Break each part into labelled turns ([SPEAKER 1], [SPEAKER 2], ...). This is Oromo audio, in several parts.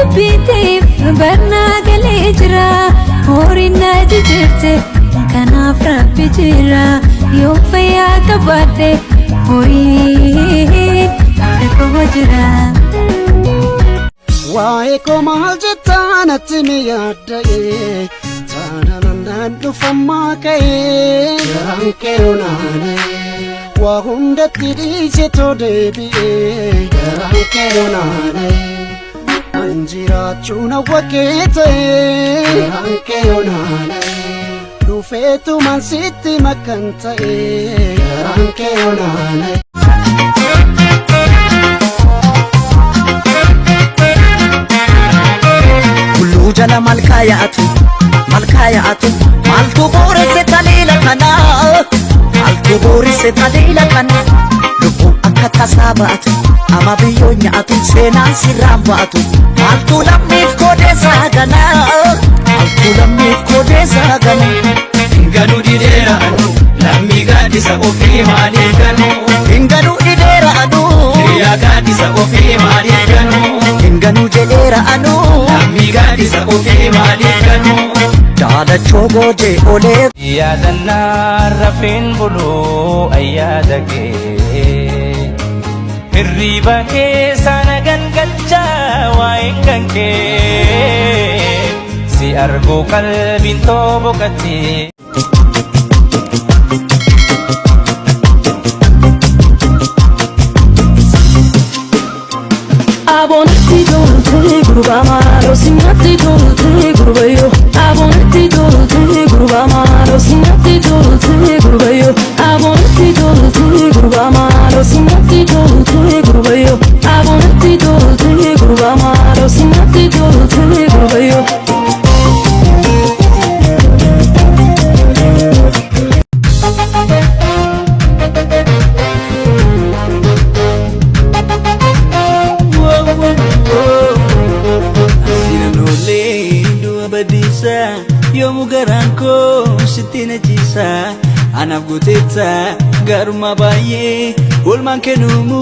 [SPEAKER 1] Dubbiitiif barnaa galee jira. Horiin na jijjiirte, kanaaf Rabbi jira. Yoo fayyaa qabaadhe, horiin rakkoo jira.
[SPEAKER 2] Waa'ee koo maal jettaa natti mi yaadda'e? Taanaan dhufammaa ka'ee garaan kee onaana'e. Waa hundatti dhiisetoo deebi'ee garaan kee onaana'e. An jiraachuun hawwa kee ta'e garaan kee onaana'e. Dhufeetumaan sitti makkan ta'e garaan kee onaana'e.
[SPEAKER 3] Tulluu jala malkaa yaa'atu, malkaa yaa'atu, maaltu booresse taliila kana? Maaltu booresse taliila kana? Lubbuun akka tasaa ba'atu, ama biyyoo nyaatu, seenaan sirraan ba'atu. Maaltu lammiif koodeessaa gana? Maaltu lammiif koodeessaa gana?
[SPEAKER 4] Hinganuu didheera anu, lammii gaaddisa ofii maaliif ganu?
[SPEAKER 3] Hinganuu didheera anuu,
[SPEAKER 4] Hiriyaa gaaddisa ofii maaliif ganu?
[SPEAKER 3] Hinganuu jedheera anuu,
[SPEAKER 4] Lammii gaaddisa ofii maaliif ganu?
[SPEAKER 3] Daalachoo goojee olee.
[SPEAKER 5] Yaadannaa rafeen buluu ayyaada kee. Hirriiba keessa na gangalchaa waa'een kan kee. Si arguu qalbiin too boqottee.
[SPEAKER 6] Aboonatti toltee gurbaa maaloo sinatti toltee gurbayyoo. Aboonatti toltee gurbaa maaloo sinatti toltee gurbayyoo. Aboonatti toltee gurbaa maaloo sinatti toltee gurbayyoo. Aboonatti toltee gurbaa maaloo sinatti toltee gurbayyoo.
[SPEAKER 7] Asinan oolee du'a badiisa, yoomu garaan koo sitti na ciisa. Anaaf gooteetta gaarummaa baay'ee, oolmaan kennuumu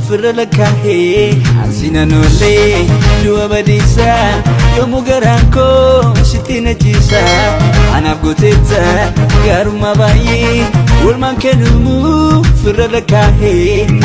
[SPEAKER 7] firra lakkaa'ee. Asinan oolee du'a badiisa, yoomu garaan koo sitti na ciisa. Anaaf gooteetta gaarummaa baay'ee, oolmaan kennuumu firra lakkaa'ee.